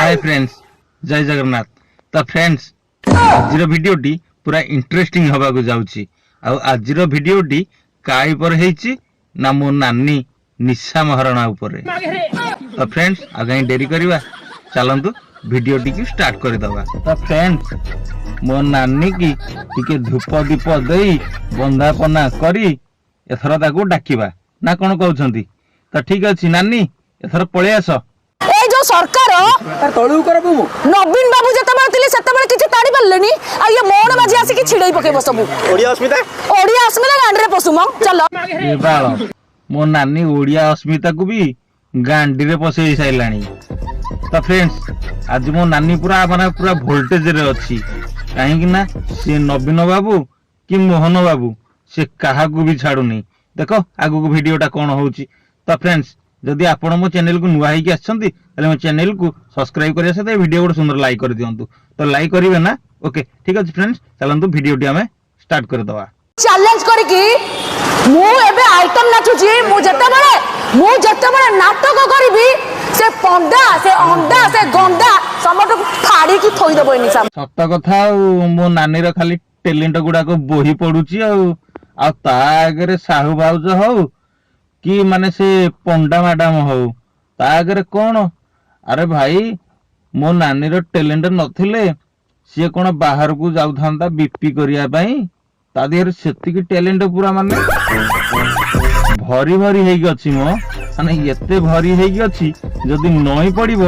ହାଏ friends, ଜୟ ଜଗନ୍ନାଥ। ତ friends, ଆଜିର ଭିଡିଓଟି ପୁରା ଇଣ୍ଟରେଷ୍ଟିଂ ହବାକୁ ଯାଉଛି। ଆଉ ଆଜିର ଭିଡିଓଟି କାହା ଉପରେ ହେଇଛି ନା ମୋ ନାନୀ ନିଶା ମହାରଣା ଉପରେ। ତ ଫ୍ରେଣ୍ଡସ୍, ଆଉ କାହିଁ ଡେରି କରିବା, ଚାଲନ୍ତୁ ଭିଡିଓଟିକୁ ଷ୍ଟାର୍ଟ କରିଦବା। ତ ଫ୍ରେଣ୍ଡସ୍, ମୋ ନାନୀ କି ଟିକେ ଧୂପ ଦୀପ ଦେଇ ବନ୍ଦାପନା କରି ଏଥର ତାକୁ ଡାକିବା ନା କଣ କହୁଛନ୍ତି? ତ ଠିକ ଅଛି ନାନୀ, ଏଥର ପଳେଇ ଆସ। ଏଇ ଯୋଉ ସରକାର ତଳକୁ କର ବୁବୁ। ନବୀନ ବାବୁ ଯେତେବେଳେ ଥିଲେ, ସେତେବେଳେ କିଛି ତାଡ଼ି ପାରିଲେନି, ଆଉ ଇଏ ମୋହନ ମାଝି ଆସିକି ଛିଡେଇ ପକେଇବ ସବୁ। ଓଡ଼ିଆ ଅସ୍ମିତା। ଓଡିଆ ଅସ୍ମିତା ଗାଣ୍ଡିରେ ପଶୁ ମ, ଚାଲ। ଏ ବାଳ, ମୋ ନାନୀ ଓଡିଆ ଅସ୍ମିତାକୁ ବି ଗାଣ୍ଡିରେ ପଶେଇ ସାରିଲାଣି। ତ ଫ୍ରେଣ୍ଡସ୍, ଆଜି ମୋ ନାନୀ ପୁରା ମାନେ ପୁରା ଭୋଲ୍ଟେଜରେ ଅଛି, କାହିଁକି ନା ସିଏ ନବୀନ ବାବୁ କି ମୋହନ ବାବୁ, ସେ କାହାକୁ ବି ଛାଡୁନି। ଦେଖ ଆଗକୁ ଭିଡିଓଟା କଣ ହଉଛି। ତ ଫ୍ରେଣ୍ଡସ୍, ଯଦି ଆପଣ ମୋ ଚ୍ୟାନେଲକୁ ନୂଆ ହେଇକି ଆସିଛନ୍ତି, ତାହେଲେ ମୋ ଚ୍ୟାନେଲକୁ ସବସ୍କ୍ରାଇବ କରିବା ସହିତ ଏ ଭିଡିଓ ଗୋଟେ ସୁନ୍ଦର ଲାଇକ୍ କରିଦିଅନ୍ତୁ। ତ ଲାଇକ୍ କରିବେ ନା? ଓକେ, ଠିକ ଅଛି ଫ୍ରେଣ୍ଡସ୍, ଚାଲନ୍ତୁ ଭିଡିଓଟି ଆମେ ଷ୍ଟାର୍ଟ କରିଦେବା। ଚ୍ୟାଲେଞ୍ଜ କରିକି ମୁଁ ଏବେ ଆଇଟମ ନାଚୁଛି। ମୁଁ ଯେତେବେଳେ ନାଟକ କରିବି, ସେ ପଣ୍ଡା, ସେ ଅଣ୍ଡା, ସେ ଗଣ୍ଡା ସମସ୍ତଙ୍କୁ ଫାଡିକି ଥୋଇଦବ ଏ ନିଶା। ସତ କଥା, ଆଉ ମୋ ନାନୀର ଖାଲି ଟ୍ୟାଲେଣ୍ଟ ଗୁଡାକ ବୋହି ପଡୁଛି। ଆଉ ତା ଆଗରେ ସାହୁ ଭାଉଜ ହଉ କି ମାନେ ସେ ପଣ୍ଡା ମ୍ୟାଡାମ ହଉ, ତା ଆଗରେ କଣ? ଆରେ ଭାଇ, ମୋ ନାନୀର ଟ୍ୟାଲେଣ୍ଟ ନଥିଲେ ସିଏ କଣ ବାହାରକୁ ଯାଉଥାନ୍ତା ବିପି କରିବା ପାଇଁ? ତା ଦେହରେ ସେତିକି ଟ୍ୟାଲେଣ୍ଟ ପୁରା ମାନେ ଭରି ଭରି ହେଇକି ଅଛି ମୋ, ମାନେ ଏତେ ଭରି ହେଇକି ଅଛି, ଯଦି ନଇଁ ପଡିବ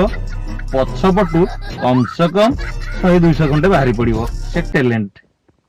ପଛପଟୁ କମ ସେ କମ 100-200 ଖଣ୍ଡେ ବାହାରି ପଡିବ ସେ ଟ୍ୟାଲେଣ୍ଟ।